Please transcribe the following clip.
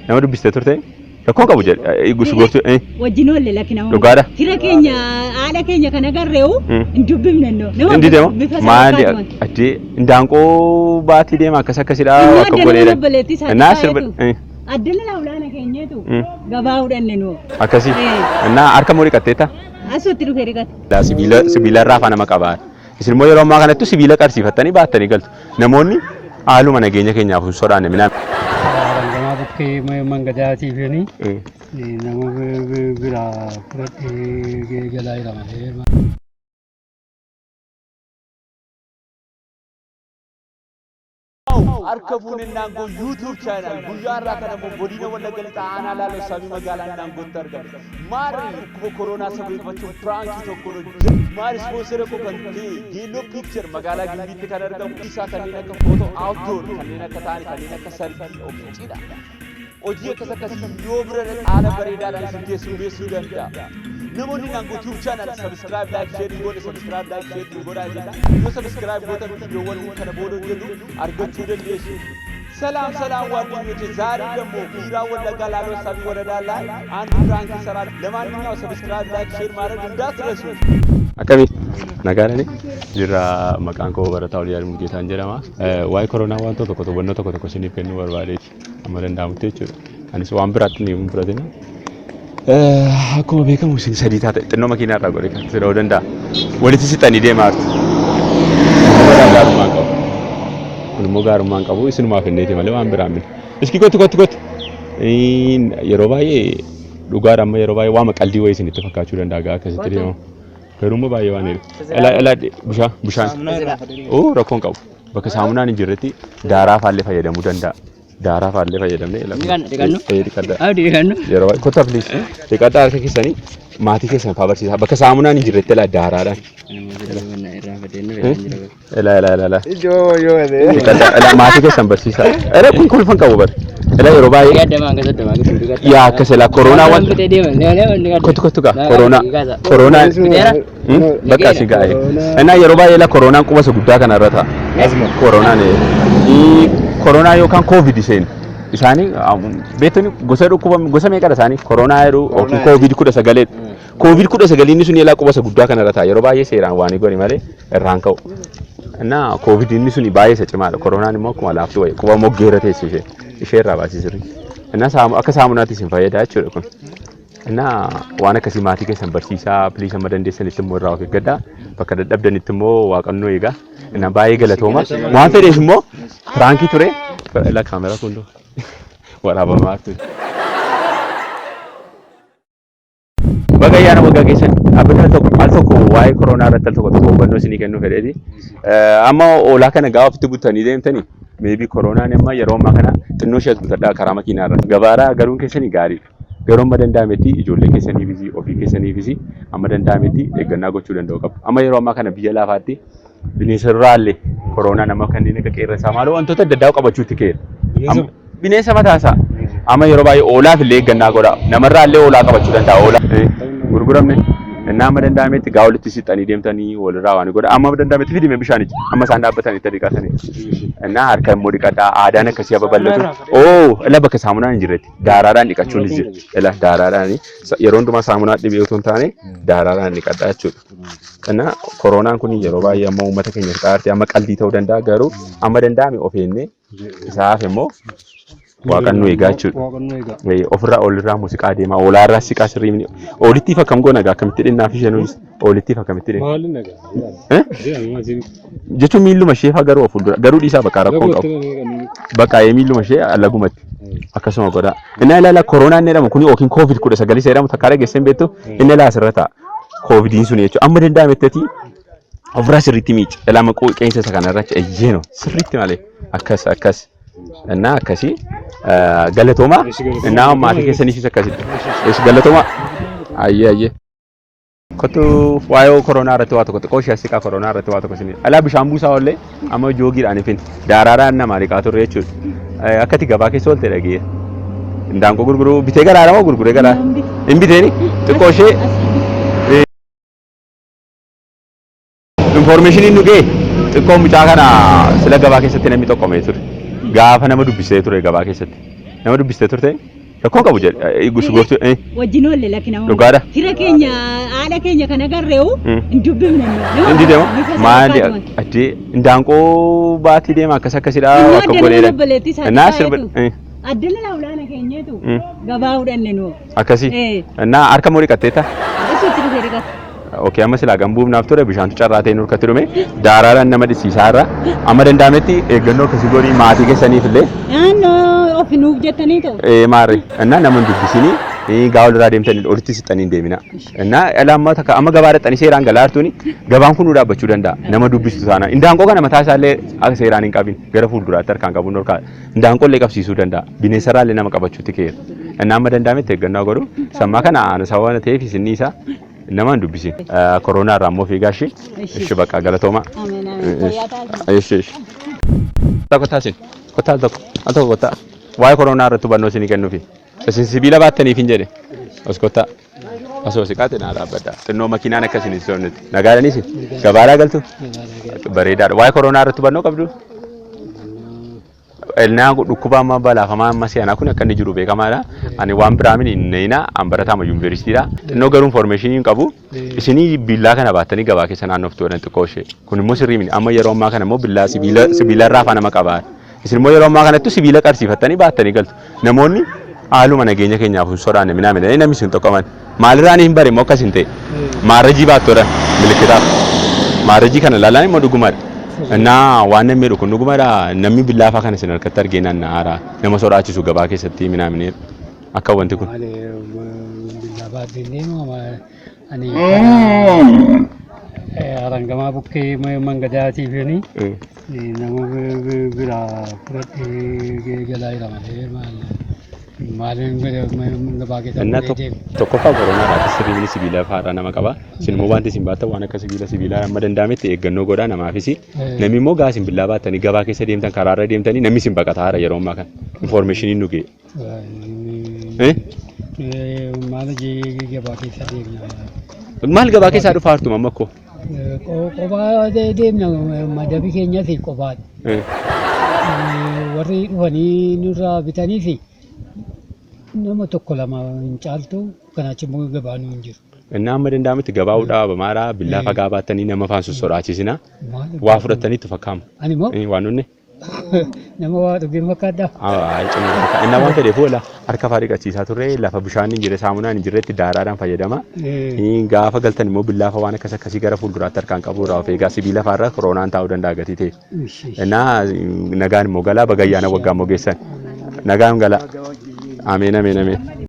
Nama dubbistee turte? Rakkoo qabu jedhe. Gortuu. Wajjin oolle lakki nama. Dhugaadha. Fira keenya haadha keenya kan agarreewu hin dubbifne noo. Nama Inni deema. bifa isaa Maali fakkaatu. addee indaanqoo baatii deema akkas akkasidha Inni akka adda nama godheedha. obboleettii isaatti Innaa sirba baay'eetu. Addana laawulaana keenyeetu gabaa fudhanne noo. Akkasii. Innaa harka moo dhiqatteetta? Asuutti dhufee dhiqate. Sibiila sibiila irraa afaan nama qabaa. Isin immoo yeroo ammaa kanatti sibiila qarsiifattanii baattanii galtu. Namoonni haaluma nageenya keenyaaf hin sodaanne minaan. Rangamaa bukkee mangadaatiif nama biraa fudhadhee galaa jira malee. Harka fuune Naangoo YouTube channel guyyaa har'aa kana immoo godina Wallagga Lixaa aanaa Laaloo Samii magaalaa Naangootti argama. Maarri dhukkuba koronaa sababeeffachuun piraankii tokko hojjetu. Maarri ispoonsera koo kan ta'e Geelloo Picture magaalaa Gimbiitti kan argamu isaa kanneen akka footoo outdoor kanneen akka ta'an kanneen akka sargii yookiin cidha. Hojii akkas akkasii yoo bira haala bareedaadhaan isin keessummeessuu danda'a. Namoonni Naangoo Tube channel subscribe like share hin goone subscribe like share hin godhaa jenna. Yoo subscribe gootan viidiyoowwan kana booda hojjennu argachuu dandeessu. ሰላም ሰላም ጓደኞቼ፣ ዛሬ ደግሞ ምዕራብ ወለጋ ላሎ ሳቢ ወረዳ ላይ አንድ ፕራንክ ይሰራል። ለማንኛው ሰብስክራይብ፣ ላይክ፣ ሼር ማድረግ እንዳትረሱ። Akkamii? Nagaadhani? Jirra maqaan koo Barataa Oliyaad Mulgeetaan jedhama. Waa'ee koronaa waan tokko hubannoo tokko tokko isiniif kennuu barbaadeeti. Amma danda'amutti jechuudha. Anis waan biraatti ni hin fudhatin. Akkuma beekamu isin sadii taate xinnoo makiinaa irraa godhe kan ta'uu danda'a. Walitti siqanii deemaa jirtu. Kun gaarummaan qabu. Kun immoo gaarummaan qabu isinumaaf kenneeti malee waan biraan miti. Iski kottu kottu kottu. Yeroo baay'ee dhugaadha amma yeroo baay'ee waama qaldii wayii isinitti fakkaachuu danda'a gaa akkasitti deemamu. Garuu immoo baay'ee waan hedduu. Ela ela bishaan bishaan. Oo rakkoon qabu. Bakka saamunaan hin jirretti daaraa faallee fayyadamuu danda'a. Daaraa faallee fayyadamnee ela. Dhiqannu? Ee dhiqadhaa. Abdi dhiqannu. Yeroo baay'ee kottaa please. Dhiqadhaa harka keessanii maatii keessan faa barsiisaa. Bakka saamunaan hin jirretti ela daaraadhaan. Ela ela ela ela. Dhiqadhaa ela maatii keessan barsiisaa. Ela kun kolfan qabu bara. Ela yeroo baay'ee yaa akkas ela koronaa waan kottu kottu gaa koronaa koronaa bakka si gaa'e. Innaa yeroo baay'ee la koronaan quba isa guddaa kana irra ta'a. Koronaan koronaa yookaan koovid isheen isaanii beektonni gosa dhukkuba gosa meeqadha isaanii koronaa jedhu yookiin koovid 19dha. Koovid 19 inni sun elaa quba isa guddaa kana irra ta'a. Yeroo baay'ee seeraan waan godhi malee irraan ka'u. Innaa koovid inni sun baay'ee isa cimaadha. Koronaan immoo akkuma laaftuu wayi quba moggeerra teessi ishee ishee irraa baasii sirrii. Innaa akka saamunaatti isin fayyada jechuudha kun. Innaa waan akkasii maatii keessan barsiisaa please amma dandeessanitti immoo irraa of eeggadhaa. Bakka dadhabdanitti immoo waaqannoo eegaa. Innaa baay'ee galatooma. Waan fedheef immoo piraankii ture. La kaameraa kun waraabamaa ture. Baga ayyaana waggaa keessan dhaabbata tokko al tokko waa'ee koronaa irratti al tokko tokko hubannoo isinii kennuu fedheeti. Amma oolaa kana gaafa ofitti butanii deemtanii maybe koronaan amma yeroo ammaa kana xinnoo ishee as butadhaa karaa makiinaa irra. Gabaaraa galuun keessanii gaariidha. Garuu amma danda'ametti ijoollee keessaniifis ofii keessaniifis amma danda'ametti eeggannaa gochuu danda'u qabu. Amma yeroo ammaa kana biyya lafaatti bineensa irraallee koronaan amma kanneen akka qeerransaa maaloo wantoota adda addaa qabachuutti ka'eera. Bineensa mataasaa. Amma yeroo baay'ee oolaaf illee eeggannaa godha. Namarraa illee oolaa qabachuu danda'a. Oolaa gurguramne. Innaa amma danda'ametti gaa walitti siqxanii deemtanii walirraa waan godha. Amma danda'ametti fidime bishaanicha. Amma isaan dhaabbatanii itti dhiqatanii. Innaa harka immoo dhiqadhaa. Aadaan akkasii haa babal'atu. Oo ila bakka saamunaan hin jirretti daaraadhaan dhiqachuunis jira. Ila daaraadhaan yeroo hundumaa saamunaa dhibee otoo hin taane daaraadhaan dhiqadhaa jechuudha. Innaa koronaan kun yeroo baay'ee amma uummata keenya fixaarti amma qaldii ta'uu danda'a garuu amma danda'ame of eegnee isaaf immoo waaqan nu eegaa jechuudha. Waaqan nu eegaa. Ofirraa olirraa muuziqaa deema oolaarraa siqaa sirrii mini oolittiif akkam goona egaa akkamitti dhinnaa fi isheen oolittiif akkamitti dhinna. Maali nagaa? Eh? Jechuun miilluma ishee faa garuu of fuuldura garuu dhiisaa bakka rakkoon qabu. Bakka miilluma ishee lagumatti akkasuma godhaa. Inni ilaala koronaan inni jedhamu kun yookiin koovid 19 isa jedhamu takkaa dhageessee hin beektu inni ilaa asirra ta'a. Koovidiin sun jechuudha amma danda'ametti ofirraa sirriitti miici. Ilaa maquu qeensa isa kanarra eyyeenoo sirriitti malee akkas akkas. Innaa akkasii galatoomaa. Innaa maatii keessaniifis akkasitti. Eesh galatoomaa. Ayyee ayyee. Kottu waa'ee koronaa irratti waa tokko xiqqoo ishee siqaa koronaa irratti waa tokko isin. Alaa bishaan buusaa oollee amma joogiidhaan hin daaraadhaan namaa dhiqaa turre jechuudha. Akkati gabaa keessa oolte dhagee. Indaanqoo gurguruu bitee galaadha moo gurguree galaa? Hin biteeni xiqqoo ishee Informationiin nu ga'e xiqqoo mucaa kana sila gabaa keessatti namni tokkomee ture. Gaafa nama dubbisee ture gabaa keessatti. Nama dubbistee turte? Rakkoo qabu jedhe gorsuu Wajjin oolle lakki nama. Dhugaadha. Fira keenya haadha keenya kan agarreewu hin dubbifne. Inni deema maali addee indaanqoo baatii deema akkas akkasidha akka godheedha. Innaa sirba Addana laulaana keenyeetu gabaa fudhanne nu. Akkasii. Innaa harka moo dhiqatteetta? Isuutti dhufee dhiqata. Okei amma silaa gambuuf naaf ture bishaantu carraa ta'e nurkatti dhume daaraadhaan nama dhisiisaa irra amma danda'ametti eeggannoo akkasii godhii maatii keessaniif illee. Naannoo ofi nuuf jettanii ta'u. Maarri innaa nama hin dubbisinii gaafa walirraa deemtanii olitti siqxanii hin deemina. Innaa dhala amma takka amma gabaa dhaqxanii seeraan galaa jirtuuni gabaan kun nu dhaabbachuu danda'a nama dubbistu taana. Indaanqoo kana mataa isaallee akka seeraan hin qabin gara fuulduraatti harkaan qabuun dhorkaa. Indaanqoo illee qabsiisuu danda'a. Bineensarraa illee nama qabachuutti keera. Innaa amma danda'ametti eeggannoo godhu. Sammaa kana ana sababa ta'eef isinni isaa nama hin dubbisin. Koronaa irraa immoo fiigaa ishee. Ishee bakka galatooma. Ameen ameen. Fayyaa taasisaa. Ishee ishee. Kottaa isin. Kottaa al tokko. Al tokko kottaa. Waa'ee koronaa irratti hubannoo isinii kennuufi. Isin sibiila baattaniif hin jedhe. As kottaa. Asoo siqaate naa dhaabbadha. Xinnoo makiinaan akka isin hin soofnetti. Nagaadhaniis gabaadhaa galtu? Bareedaadha. Waa'ee koronaa irratti hubannoo qabdu? Elnaa dhukkuba amma balaafamaa amma si'anaa kun akka inni jiru beekamaadha. Ani waan biraa mini neenaa an barataama yuunivarsiitiidha. Xinnoo garuu infoormeeshinii hin qabu. Isinii billaa kana baattanii gabaa keessa naannoftu jedhan xiqqoo ishee. Kun immoo sirrii mini. Amma yeroo ammaa kana immoo billaa sibiila sibiila irraa afaan nama qabaa. Isin immoo yeroo ammaa kanattu sibiila qarsiifattanii baattanii galtu. Namoonni haaluma nageenya keenyaaf hin sodaanne minaa minaa namni isin tokkoman. Maalirraan hin bare immoo akkas hin ta'e. Maarrajii baattoodha milikkitaaf. Maarrajii kana ilaalaan immoo dhugumadha. Innaa waan namni jedhu kun dhugumadha. Namni billaa fa'aa kana isin harkatti argee naanna'aara. Nama sodaachisu gabaa keessatti minaa minee akka wanti kun. Maali billaa baadhee deema ani harangamaa bukkee mangadaatiifini nama biraa fudhadhee galaa jira malee maaliin gabaa keessa Innaa fuudhee deema. tokkoffaa koronaadhaaf sirriin sibiila fa'aadha nama qaba. Isin immoo wanti isin baattan waan akka sibiila sibiilaa amma danda'ametti eeggannoo godhaa namaafis. Namni immoo gaa isin billaa baattanii gabaa keessa deemtan karaarra deemtanii namni isin baqataara yeroo ammaa kana. Infoormeeshiniin nu ga'e. Maal gabaa keessa deemna? Maal gabaa keessaa dhufaa jirtu mamma koo? Qophaa deemna madabii keenyas qophaadha. Warri dhufanii nurraa bitaniis nama tokko lama hin caaltu kanaachi immoo gabaa nu hin jiru. Innaa amma danda'ametti gabaa hudhaa bamaaraa billaa fagaa baattanii nama afaan sossodaachisinaa. Waa fudhattanii itti fakkaama. Ani immoo Waan nunne. nama waa dhugeen fakkaadha. Innaa waan fedheef oola harka fa'aa dhiqachiisaa turre lafa bishaan hin jirre saamunaan hin jirretti daaraadhaan fayyadama. Gaafa galtan immoo billaa fa'aa waan akkas akkasii gara fuulduraatti harkaan qabu irraa of eegaa sibiila fa'aarra koronaan taa'uu danda'a gatii ta'e. Innaa nagaan immoo galaa bagayyaana waggaa immoo geessan. Nagaan galaa. Ameen ameen ameen.